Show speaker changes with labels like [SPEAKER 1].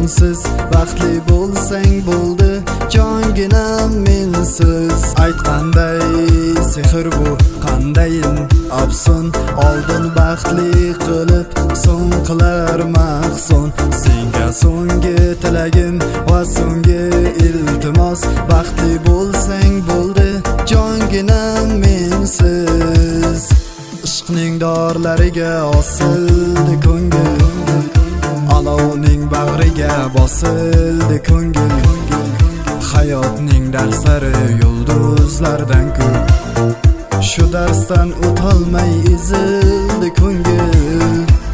[SPEAKER 1] Unsiz baxtli bo'lsang bo'ldi, jonginam, mensiz. Aytqanday sehr bu, qandayin afsun? Oldin baxtli qilib, so'ng qilar mahzun. Senga so'nggi tilagim va so'nggi iltimos: baxtli bo'lsang bo'ldi, jonginam, mensiz. Ishqning dorlariga osildi ko'ngil, olovning bag'riga bosildi ko'ngil. Hayotning darslari yulduzlardan ko'p, shu darsdan o'tolmay ezildi ko'ngil.